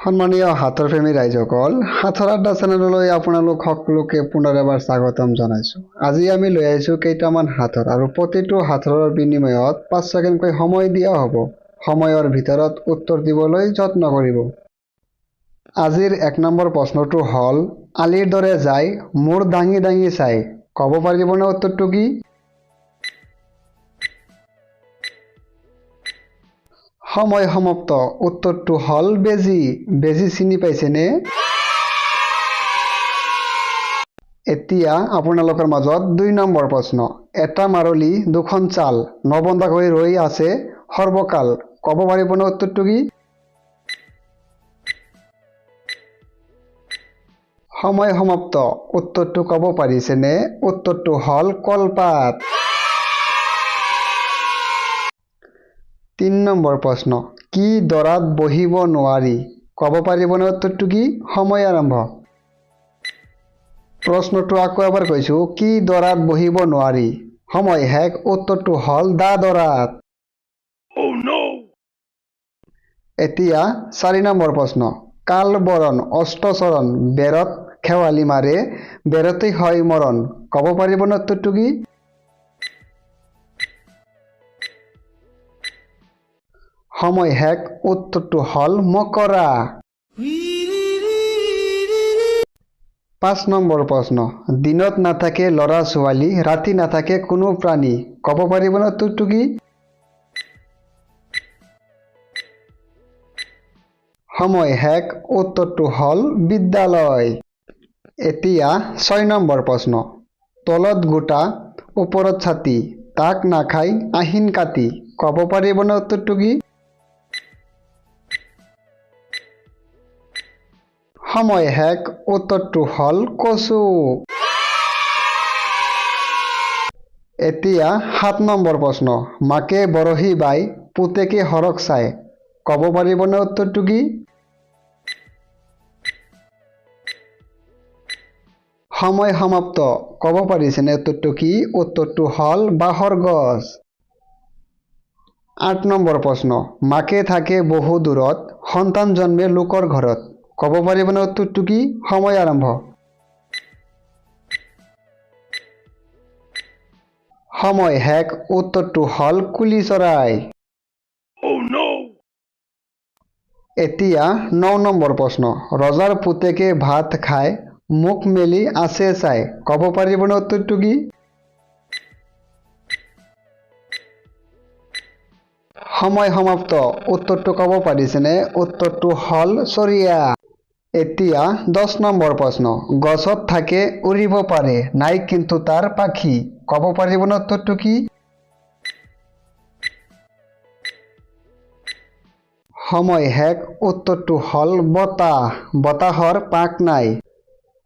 সন্মানীয় সাঁথৰ প্ৰেমী ৰাইজসকল, সাঁথৰ আড্ডা চেনেললৈ আপোনালোক সকলোকে পুনৰ এবাৰ স্বাগতম জনাইছোঁ। আজি আমি লৈ আহিছোঁ কেইটামান সাঁথৰ আৰু প্ৰতিটো সাঁথৰৰ বিনিময়ত 5 ছেকেণ্ডকৈ সময় দিয়া হ'ব। সময়ৰ ভিতৰত উত্তৰ দিবলৈ যত্ন কৰিব। আজিৰ 1 নম্বৰ প্ৰশ্নটো হ'ল, আলিৰ দৰে যায়, মূৰ দাঙি দাঙি চাই। ক'ব পাৰিবনে উত্তৰটো কি? সময় সমাপ্ত। উত্তৰটো হ'ল বেজী। বেজী চিনি পাইছেনে? এতিয়া আপোনালোকৰ মাজত 2 নম্বৰ প্ৰশ্ন। এটা মাৰলি দুখন চাল, নবন্ধাকৈ ৰৈ আছে সৰ্বকাল। ক'ব পাৰিবনে উত্তৰটো কি? সময় সমাপ্ত। উত্তৰটো ক'ব পাৰিছেনে? উত্তৰটো হ'ল কলপাত। 3 নম্বৰ প্ৰশ্ন, কি দৰাত বহিব নোৱাৰি? ক'ব পাৰিবনে উত্তৰটো কি? সময় আৰম্ভ। প্ৰশ্নটো আকৌ এবাৰ কৈছোঁ, কি দৰাত বহিব নোৱাৰি? সময় শেষ। উত্তৰটো হ'ল দা দৰাত। এতিয়া 4 নম্বৰ প্ৰশ্ন, কাল বৰণ অষ্টচৰণ, বেৰত খেৱালি মাৰে, বেৰতেই হয় মৰণ। ক'ব পাৰিবনে উত্তৰটো কি? সময় শেষ। উত্তৰটো হ'ল মকৰা। 5 নম্বৰ প্ৰশ্ন, দিনত নাথাকে ল'ৰা ছোৱালী, ৰাতি নাথাকে কোনো প্ৰাণী। ক'ব পাৰিবনে উত্তৰটো কি? সময় শেষ। উত্তৰটো হ'ল বিদ্যালয়। এতিয়া 6 নম্বৰ প্ৰশ্ন, তলত গোটা ওপৰত ছাতি, তাক নাখায় আহিন কাতি। ক'ব পাৰিবনে উত্তৰটো কি? সময় শেষ। উত্তৰটো হ'ল কচু। এতিয়া 7 নম্বৰ প্ৰশ্ন, মাকে বৰশী বাই, পুতেকে সৰগ চাই। ক'ব পাৰিবনে উত্তৰটো কি? সময় সমাপ্ত। ক'ব পাৰিছেনে উত্তৰটো কি? উত্তৰটো হ'ল বাঁহৰ গছ। 8 নম্বৰ প্ৰশ্ন, মাকে থাকে বহু দূৰত, সন্তান জন্মে লোকৰ ঘৰত। ক'ব পাৰিবনে উত্তৰটো কি? সময় আৰম্ভ। সময় শেষ। উত্তৰটো হ'ল কুলি চৰাই। এতিয়া 9 নম্বৰ প্ৰশ্ন, ৰজাৰ পুতেকে ভাত খায়, মুখ মেলি আছে চাই। ক'ব পাৰিবনে উত্তৰটো কি? সময় সমাপ্ত। উত্তৰটো ক'ব পাৰিছেনে? উত্তৰটো হ'ল চৰিয়া। এতিয়া 10 নম্বৰ প্ৰশ্ন, গছত থাকে উৰিব পাৰে, নাই কিন্তু তাৰ পাখি। ক'ব পাৰিবনে উত্তৰটো কি? সময় শেষ। উত্তৰটো হ'ল বতাহ। বতাহৰ পাক নাই।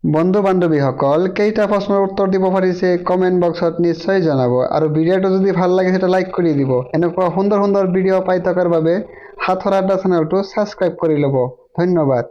বন্ধু বান্ধৱীসকল, কেইটা প্ৰশ্নৰ উত্তৰ দিব পাৰিছে কমেণ্ট বক্সত নিশ্চয় জনাব। আৰু ভিডিঅ'টো যদি ভাল লাগিছে এটা লাইক কৰি দিব। এনেকুৱা সুন্দৰ সুন্দৰ ভিডিঅ' পাই থকাৰ বাবে সাঁথৰ আড্ডা চেনেলটো ছাবস্ক্ৰাইব কৰি ল'ব। ধন্যবাদ।